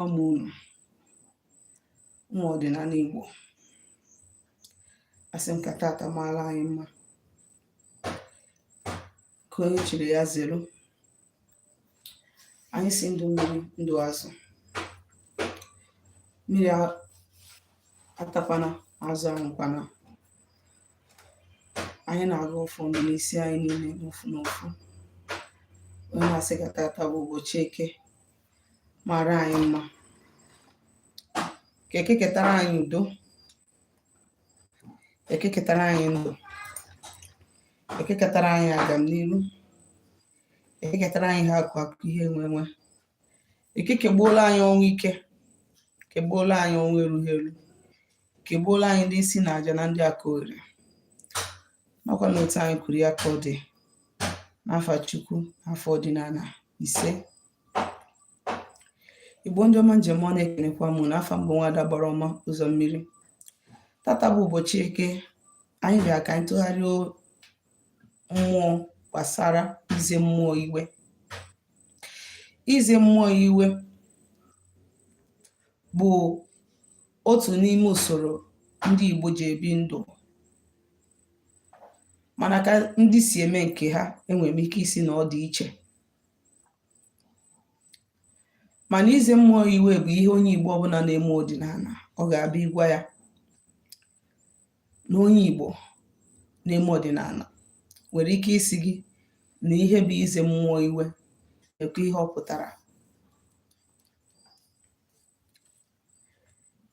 M unu ụmụ ọdịnala Igbo, asị m ka tata maara anyị mma, ka onye chiri ya zelu. Anyị si ndụ mmiri, ndụ azụ. Mmiri atakwana, azụ anwụkwana. Anyị na-agọ ọfọ ndụ n'isi anyị niile n'ofu n'ofu. Onye na-asị ka tata bụ ụbọchị Eke mara anyị mma, ka Eke ketara anyị udo, Eke ketara anyị ndụ, Eke ketara anyị agamniru, Eke ketara anyị ihe akụ akụ, ihe enwe enwe. Eke kegbuola anyị ọnwụ ike, kegbuola anyị ọnwụ erughị eru, kegbuola anyị ndị isi na aja na ndị aka oghere. Makwa na otu anyị kwuru ya ka ọ dị, n'afa Chukwu, n'afa ọdịnala. Ise. Igbo ndị ọma, njem ọ na-ekenekwa m n'afa m bụ Nwaada Gbara Ọma Ụzọ Mmiri. Tata bụ ụbọchị Eke. Anyị bịara ka anyị tụgharịa mmụọ gbasara ize mmụọ iwe. Ize mmụọ iwe bụ otu n'ime usoro ndị Igbo ji ebi ndụ, mana ka ndị si eme nke ha, enwere m ike isi na ọ dị iche. Mana ize mmụọ iwe bụ ihe onye Igbo ọbụla na-eme ọdịnala, ọ ga-abịa ịgwa ya na onye Igbo na-eme ọdịnala nwere ike isi gị na ihe bụ ize mmụọ iwe, ekwe ihe ọ pụtara.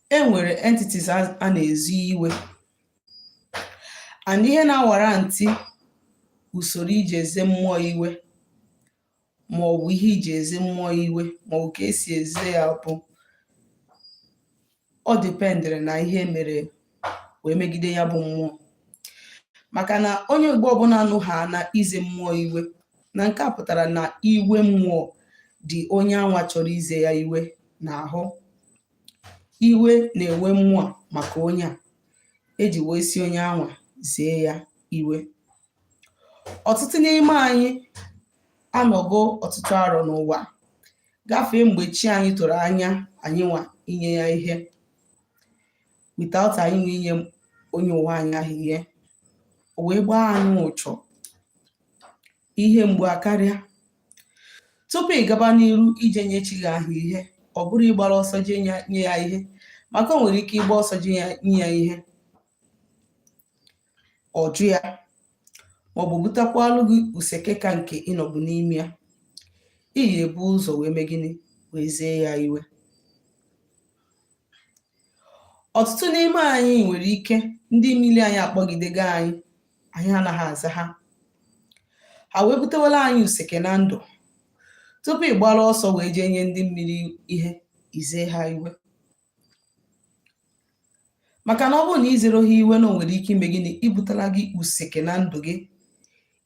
E nwere entities a na-ezi iwe, and ihe na-awarrant usoro iji eze mmụọ iwe, ma ọ bụ ihe iji eze mmụọ iwe, ma ọ bụ ka esi eze ya, bụ ọ dependịrị na ihe mere wee megide ya bụ mmụọ. Maka na onye Igbo ọbụla nụ ha na ize mmụọ iwe, na nke a pụtara na iwe mmụọ dị onye anwa chọrọ ize ya iwe n'ahụ. Iwe na-ewe mmụọ maka onye a eji wee si onye anwa zee ya iwe. Ọtụtụ n'ime anyị anọgo ọtụtụ arọ n'ụwa, gafee mgbe chi anyị tụrụ anya anyị nwa inye ya ihe, without anyị nwa inye onye ụwa anyị ahụ ihe, o wee gbaa anyị ụchọ, ihe mgbu akarịa. Tupu ị gaba n'iru ije nye chi gị ahụ ihe, ọ bụrụ ịgbara ọsọ jee nye ya ihe, maka o nwere ike ịgba ọsọ jee nye ya ihe, ọ jụ ya, maọbụ butekwalụ gị useke ka nke ịnọbụ n'ime ya. Ị ga-ebu ụzọ wee mee gịnị? Wee zee ya iwe. Ọtụtụ n'ime anyị nwere ike ndị mmiri anyị akpọgidego anyị, anyị anaghị aza ha, ha wee butewela anyị useke na ndụ. Tupu ị gbara ọsọ wee jee nye ndị mmiri ihe, ize ha iwe, maka na ọ bụrụ na izero ha iwe, na o nwere ike ime gịnị? Ibutela gị useke na ndụ gị.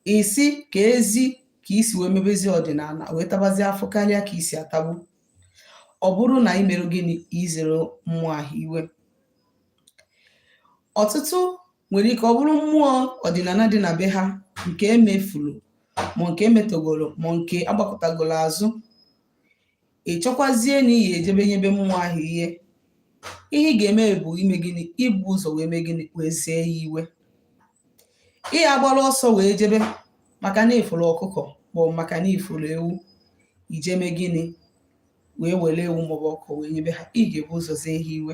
Isi ka ezi ka isi wee mebezi ọdịnala, wee tabazi afọ karịa ka isi atagbu. Ọ bụrụ na ị mere gịnị? Izere mmụọ ahụ iwe. Ọtụtụ nwere ike ọ bụrụ mmụọ ọdịnala dị na be ha nke emefuru, ma nke emetogoro, ma nke agbakọtagoro azụ. Ị chọkwazie na ị ga-ejebe nyebe mmụọ ahụ ihe, ihe ị ga-eme bụ ime gịnị? Ibu ụzọ wee mee gịnị? Wee zee ya iwe. Ị agbara ọsọ wee jebe maka na ifuru ọkụkọ, maọbụ maka na ifuru ewu, ije mee gịnị? Wee were ewu maọbụ ọkụkọ wee nyebe ha. Ị ga-ebu ụzọ zee ha iwe,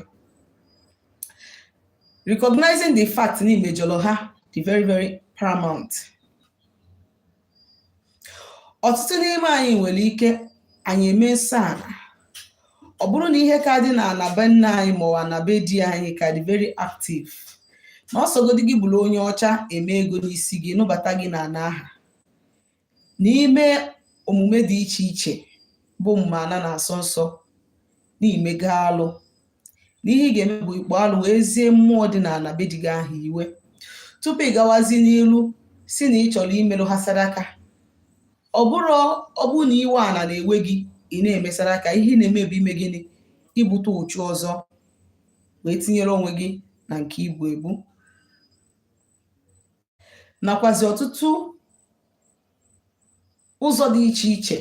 recognizing the fact na imejọrọ ha dị very very paramount. Ọtụtụ n'ime anyị nwere ike anyị eme nsọ ala, ọ bụrụ na ihe ka dị na ana be nna anyị ma ọ na be di anyị ka dị very active, na ọsọgodi gị bụrụ onye ọcha eme ego n'isi gị, nụbata gị na ana aha n'ime omume dị iche iche bụ omume ana na-asọ nsọ, n'imego alụ, na ihe ị ga-eme bụ ikpọ alụ wee zie mmụọ dị n'ala be di gị ahụ iwe, tupu ị gawazi n'ilu si na ị chọrọ imerụ ha sadaka. Ọ bụrụ ọ bụrụ na iwe ana na-ewe gị, ị na-eme sadaka, ihe ị na-eme bụ ime gịnị? Ibute ụchụ ọzọ wee tinyere onwe gị na nke ibu ebu. Nakwazi ọtụtụ ụzọ dị iche iche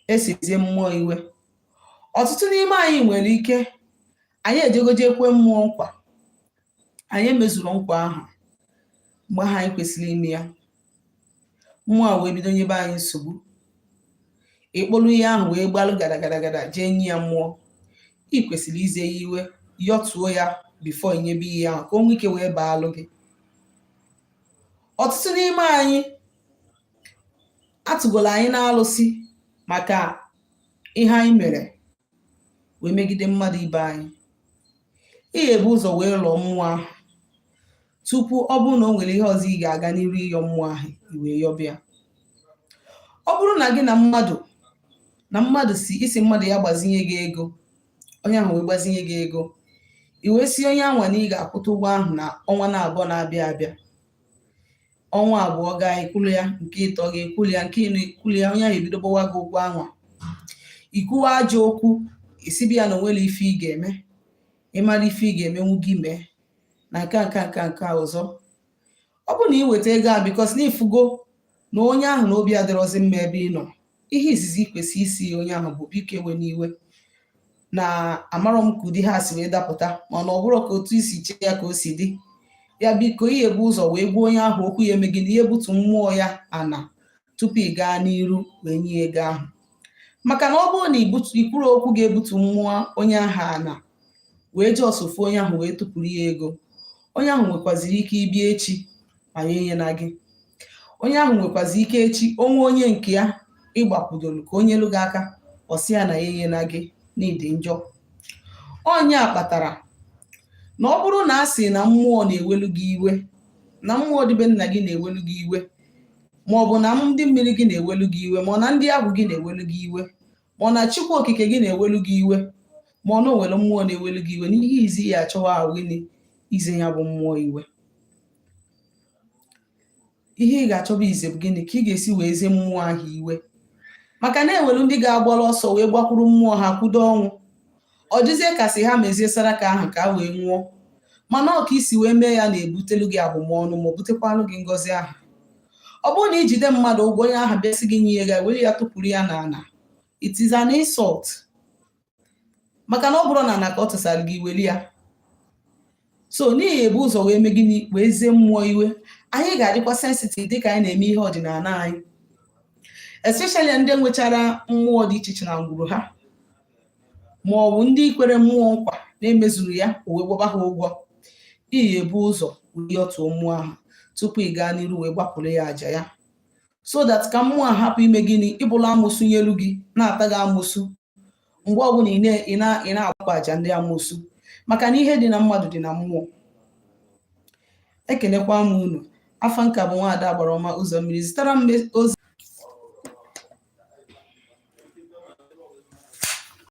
esi ezie mmụọ iwe. Ọtụtụ n'ime anyị nwere ike anyị ejegoje kwe mmụọ nkwa, anyị emezuru nkwa ahụ mgbe ahụ anyị kwesịrị ime ya. Mmụọ a wee bido nyebe anyị nsogbu. Ịkpọrọ ihe ahụ wee gbalụ gada gada gada jee nye ya mmụọ. Ị kwesịrị ize ya iwe, yọtuo ya before inyebe ihe ahụ ka o nwee ike wee baalụ gị. Ọtụtụ n'ime anyị atụgolo anyị na-alụsị maka ihe anyị mere wee megide mmadụ ibe anyị. Ị ga-ebu ụzọ wee lụọ mmụọ ahụ tupu ọ bụrụ na o nwere ihe ọzọ ị ga-aga n'iru ịyọ mmụọ ahụ, i wee yọbịa. Ọ bụrụ na gị na mmadụ na mmadụ si isi mmadụ ya gbazinye gị ego, onye ahụ wee gbazinye gị ego, i wee si onye anwa na ị ga-akwụta ụgwọ ahụ na ọnwa na-abụọ na-abịa abịa. Ọnwa 2 gaa, ikwulu ya, nke 3 ga-ekwulu ya, nke 4 ekwulu ya, onye ahụ ebido gbawa gị ụgwọ anwa. Ikwuwa ajọ okwu, isibi ya na onwere ife ị ga-eme, ịmara ife ị ga-emenwu gị mee na nke a nke a nke a nke a ọzọ. Ọ bụrụ na ị weta ego ahụ, because na ịfụgo na onye ahụ na obi adịrọzi mma ebe ị nọ, ihe izizi ị kwesị isi onye ahụ bụ, "Biko, ewe n'iwe na amarọ m ka ụdị ha si wee dapụta, mana ọ bụrụ ka otu isi chee ya ka o si dị ya, biko." Ihe ebu ụzọ wee gwa onye ahụ okwu ya eme gịnị? Ihe butu mmụọ ya ana tupu ị gaa n'iru wee nye ego ahụ. Maka na ọ bụrụ na ikwuru okwu ga-ebutu mmụọ onye ahụ ana, wee jee ọsọfụ onye ahụ wee tụpụrụ ya ego, onye ahụ nwekwaziri ike ịbịa echi ma ya enye gị. Onye ahụ nwekwazi ike echi onwe onye nke ya ịgbakwudolu ka o nyelu gị aka, ọ sị ya na ya enyela gị, n'ịdị njọ. Onye a kpatara na ọ bụrụ na a sị na mmụọ na-ewelu gị iwe, na mmụọ dịbe nna gị na-ewelu gị iwe, ma ọ bụ na ndị mmiri gị na-ewelu gị iwe, ma ọ na ndị agwụ gị na-ewelu gị iwe, ma ọ na Chukwu Okike gị na-ewelu gị iwe, ma ọ na onwere mmụọ na-ewelu gị iwe, n'ihe izi ya achọwa ahụ gịnị? Ize ya bụ mmụọ iwe. Ihe ị ga-achọba ize bụ gịnị? Ka ị ga-esi wee zie mmụọ ahụ iwe. Maka na enwere ndị ga-agbara ọsọ wee gbakwuru mmụọ ha kwudo ọnwụ, ọ dịzie kasị ha mezie saraka ahụ ka a wee nwụọ. Mana ọ ka isi wee mee ya na-ebutelu gị abụmọnụ, ma ọ butekwalụ gị ngọzi ahụ. Ọ bụrụ na ijide mmadụ ụgwọ, onye ahụ bịasị gị nye ya, were ya tụpụrụ ya n'ala, it is an insult. Maka na ọ bụrụ na ana ka ọ tụsara gị, weli ya. So n'ihi ebu ụzọ wee mee gịnị? Wee zie mmụọ iwe. Anyị ga-adịkwa sensitive dịka anyị na-eme ihe ọdịnala anyị, especially ndị nwechara mmụọ dị iche iche na ngwuru ha, ma ọ bụ ndị kwere mmụọ nkwa na-emezuru ya, o wee gbaba ha ụgwọ. Iyi ebu ụzọ wee yọtuo mmụọ ahụ tupu ị gaa n'iru wee gbapụrụ ya àjà ya, so that ka mmụọ a hapụ ime gịnị? Ịbụla amụsụ nyelu gị, na-ata gị amụsụ mgbe ọbụla ị na-agbapụ àjà ndị amụsụ. Maka na ihe dị na mmadụ dị na mmụọ. Ekenekwa m unu. Afa nka bụ Nwaada Agbara Ọma Ụzọ Mmiri. Zitara m ozi.